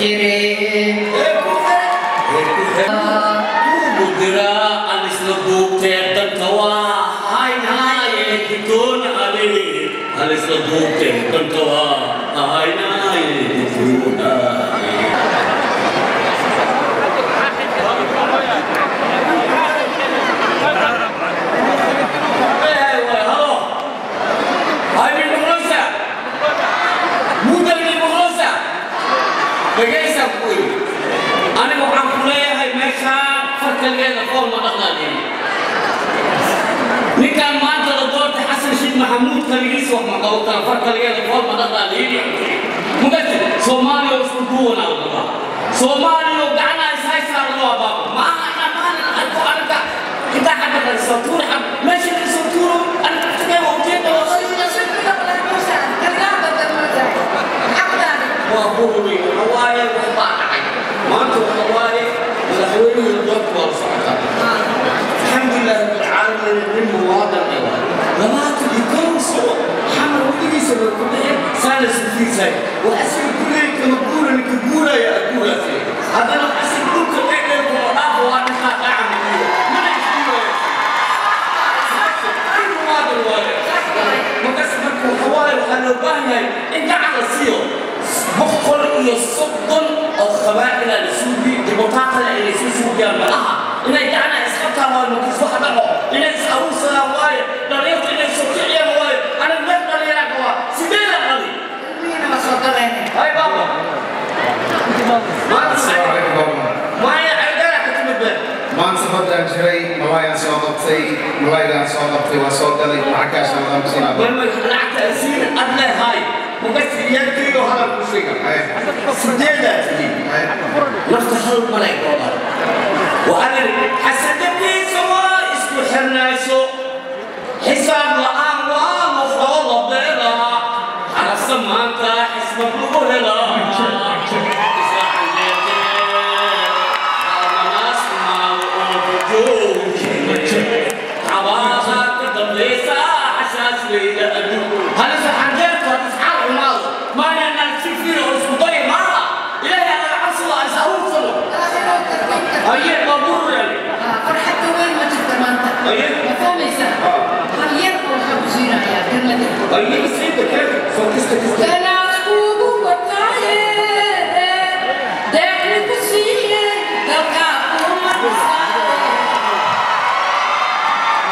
xiree. Kugu diraa aan isla duubtee danta waa haynaaye digtoon ali, aan isla duubtee danta waa haynaaye digtoon ali. Halo, hay mi maqlaysaa? Mudan mi maqlaysaa? Dhegaysaa ku yidhi. Aniga waxaan ku leeyahay meeshaan farkaligeeda fool ma dhaqaadin. Ninkaan maanta la doortay Xasan Sheekh Maxamuud kaligiis wax ma qaban karo, farkaligeeda fool ma dhaqaadin. Mugati Soomaaliya oo isku duwanaa la rabaa. Soomaaliya oo gacanaha is haysaa la rabaa baaba. Ma aha inaan maalin arko aniga intaa xagga kale soo tuur xag meesha laga soo tuuro aniga naftigeyga waa ujeeda waa waa ku hubay. Waxa waaye wax baa dhacay maanta, waxa waaye madaxweynuhu doorka waa la socotaa. Alxamdulilah rabbilcaalamiin, nin muwaadin ah waaye, 21 sano xamar weligiisa way ku dhicin saana sufiisay. Waxasiga kuleey kama guura, ninka guuraya aguuraasi haddana waxasiga dhulka dheerdheer kuma dhaafo, waa ninkaa dhaaca miliyo mana isdiiwayo nin muwaadin waaye. Markaas marka waxa waaye waxaa loo baahan yahay in gacan la siiyo 130 oo qabaa'ila la suubi dibutaaqada inay soo suubiyaan ma aha, inay gacana isqabtaan waayo, markiis wax dhaco inay is aruursadaan waaye, dhalinyarta inay soo kiciyaan waaye. Aniga meel dhalinyaraa qabaa sideeda qali. Hay baaba. Asalaamu calaykum baaba. Maya celdheera ka timid be. Maanta baddaan jiray, malaayaan soo qabtay, malaaygaan soo qabtay, waa soo galay, lacag kaashaan wadaan ku siinaa. Marmar lacagta asiin ad leehay markas iyaalkeyga hadal ku sheega sideedaa tihi nafta hal malay goodan. Waxaa la yidhi xasadadiisa waa isku xirnayso, xisaab la'aan waa muxoola beelaa, xarasa maanta xismad lagu helaa. Xabaaha ka dambaysa xashaashleyda adduun halisa xanjeertu hadis xaal xumaado maanaan si fiiro oo isku day maaha. Ilaahay aan laga cabsado, aan is aruursano. Haye baabuur. Farxadda weyn ma jirta maanta. Haye. Ma fahmaysaa? Hal yar oo waxaan ku siinayaa kelmada. Haye isiinta keen soo kista kista. Ganaaskuugu wataaye, deeqni ku siiye, dalkaa kuma dhisaaye.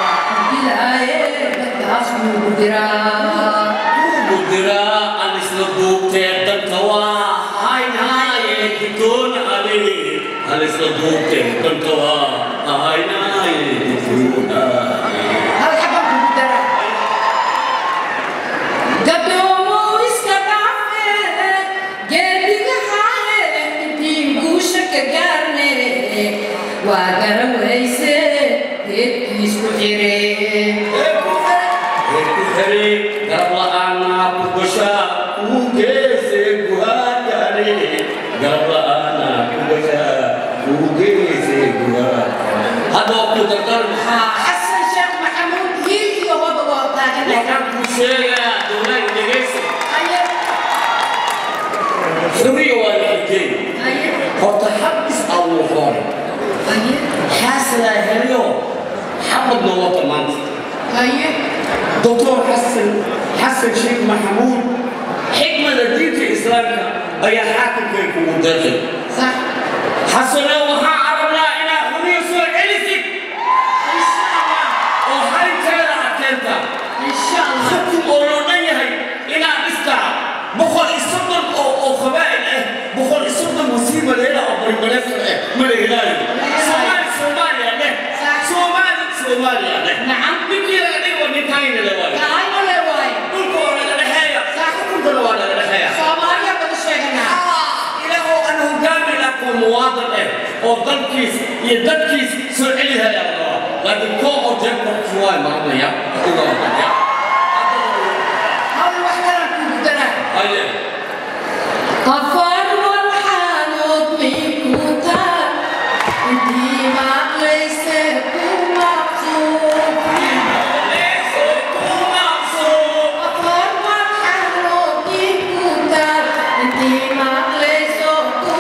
Waa ku dilaaye, dadkaas kuugu diraa. Kugu diraa aan isla duubtee danta waa haynaaye digtoon ali, aan isla duubtee danta waa haynaaye digtoon ali. Hal xabaan kugu daraa. Gadoomo iska dhaafe, geediga haaye, intiin guusha ka gaarne, waa garawayse, geedkiis ku xiree. Ku xiray garab la'aana ku gashaa kuu geese guhaadkaani, garab la'aana ku gashaa kuu geese guhaadkaani. Hadda waa ku dardaar maxaa? Xasan Sheekh Maxamuud hiil iyo hoba waa taagan. Waxaan kuu sheegaa dowlad dhegaysa. Haye. Xuriya waa la xigeen. Haye. Horta xabis awuu hore. Haye. Xaasilaa heliyo xabadna wata maanta. Haye. Doctor Xasan Sheekh Maxamuud, xikmada diinta islaamka ayaa xaakimkay kugu deeqay. Sax. Xasano, waxaan aragnaa inaad xuriya soo celisid Insha Allah. oo xarinteeda adkeenta. Insha Allah. Xukun oo loo dhan yahay inaad dhistaa 130 oo qabaa'il ah, 130 wasiir maleela oo baribareeftar ah ma la helaayo. Soomaali Soomaaliya leh, Soomaali Soomaaliya leh. Nacam. Ninkii laga dhigi waa ninkayna le waayo. Kahayna le waaye. Dhulka waa naga dhexeeya, xukunkana waa naga dhexeeya. Soomaaliya bada sheeganaa. Ilaahow aan hogaami laha muwaadin ah oo dalkiis iyo dadkiis soo celi haya la rabaa, laakiin koo oo jeebka ku waay maranaya uga wadaya. Hal wax kalaan kugu daraa. Haye. Afar walxaanood may ku taal, intii maqlayse ku maqsuud. Afar walxaanood may ku taal, intii maqlayso ku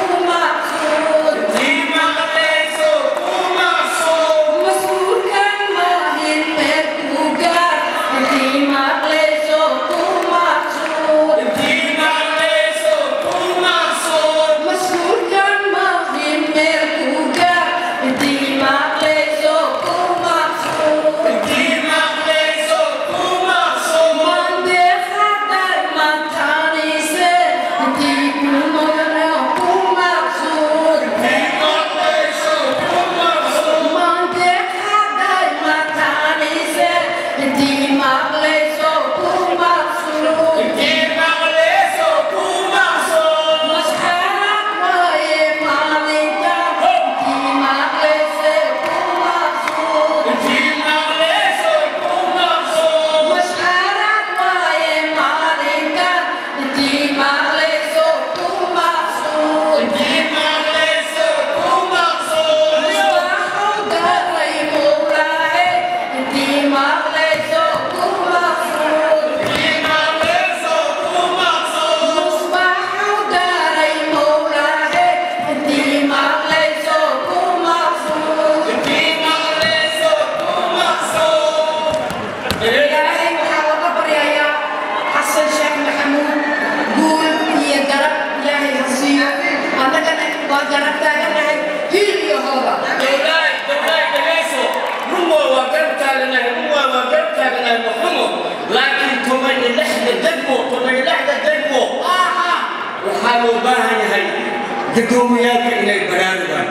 Gudoomiyaalka inay baraarugaan,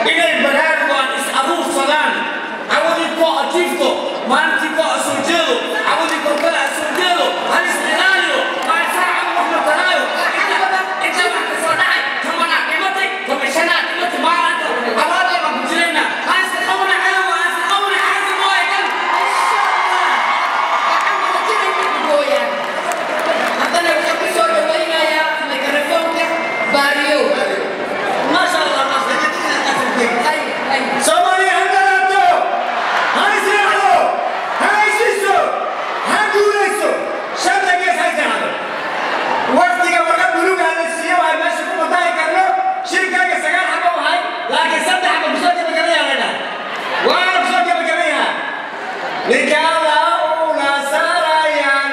inay baraarugaan, is aruursadaan. Cawadii koo ajiifto, maalintii koo asoo jeedo, cawadii koo kale asoo jeedo, hal is ilaaliyo. Maasaaca wax ma taraayo. Inta wax ka soo dhacay, 10-aa dhimatay, 15-aa dhimatay, maalinta cawaadee baan ku jiraynaa. Ha iska qabana cadowa, ha iska qabana xaasim waaye kan. Haddana waxaan ku soo dhawaynayaa mikrofoonka Baariyow. Maasha Allah, maasha Allah. Hay hay. Soomaaliya ha dhalaato, ha israacdo, ha heshiiso, ha guulayso, shanta gees ha israacdo. Waqtiga warqad buluuga la siiyo waa meesha ku matahi karno. Shirkaaga 9 xabo ahay, laakiin 3 xabo kusoo gabagabeeyaa la dhahay. Waa kusoo gabagabeeyaa. Ninka Allah ula saarayaan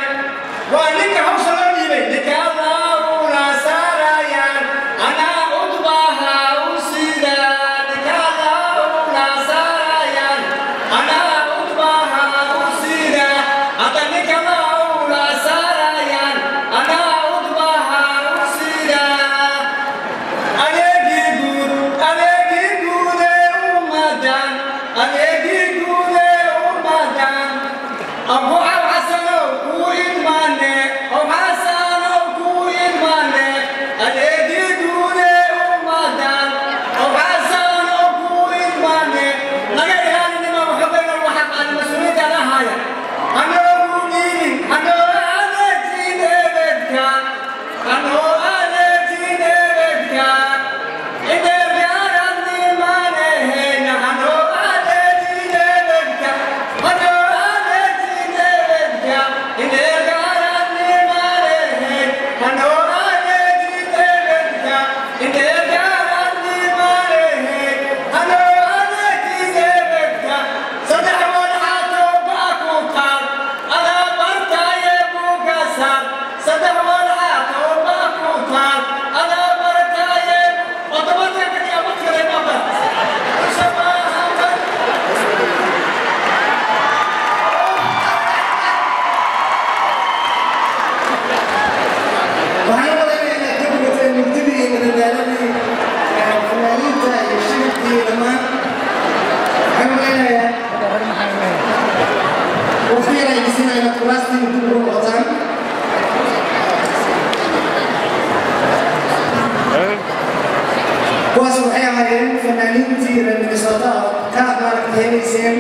waa ninka hawsha loo dhiibay. Ninka Allah ula saarayaan anaa udbaha u sida. Ninka Allah ula saarayaan anaa udbaha u sida. Hadda ninka Allah ula saarayaan anaa udbaha u sida. Adeegii guud, adeegii guud ee ummadan, adeegii guud ee ummadan. Abu Xasanow ku ilmaane, Abu Xasanow ku ilmaane, adeegii guud ee ummadan, Abu Xasanow ku ilmaane. Naga ilaalinima waxbayna waxa qaadi mas-uuliyadda la haya. Hanoogu dhiibin, hanoo adeegin eebedka, hanoo adeegin eebedka. Waxaan u malaynayaa inaad ka bogateen mugdidii iyo madadaaladii fanaaniinta iyo shiribkii dhammaan. Waxaan u malaynayaa waqti yar ay disinaa inaad kuraastii dib ugu noqotaan. Kuwaas waxay ahaayeen fanaaniintii reer Minnesota oo ka maaragtay helayseen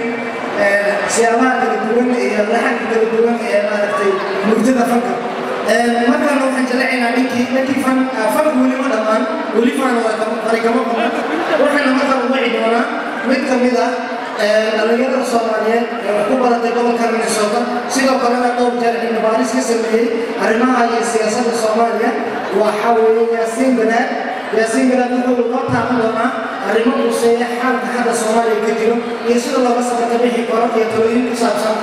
siyaabaha kala duwan iyo laxanka kala duwan ee maaragtay mugdida fanka. Markaana waxaan jaleecaynaa ninkii ninkii fan fanku weli ma dhammaan, weli fan waa farigamo badan. Waxaana markaa u wici doonaa mid ka mid ah dhalinyarada Soomaaliyeed ee wax ku baratay gobolka Minnesota, sidoo kalena dhowr jeer cilmi baaris ka sameeyey arrimaha iyo siyaasadda Soomaaliya. Waxa weeye Yaasiin Ganaad. Yaasiin Ganaad wuxuu noo taaban doonaa arrimo quseeya xaalka hadda Soomaaliya ka jiro iyo sida looga safarka bixi karo iyo talooyin ku saabsan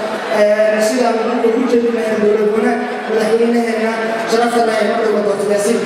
sida aanu ugu jeedi lahayn dowlad wanaag madaxweynaheena sharafta leh ee madowga Dr. Yaasiin.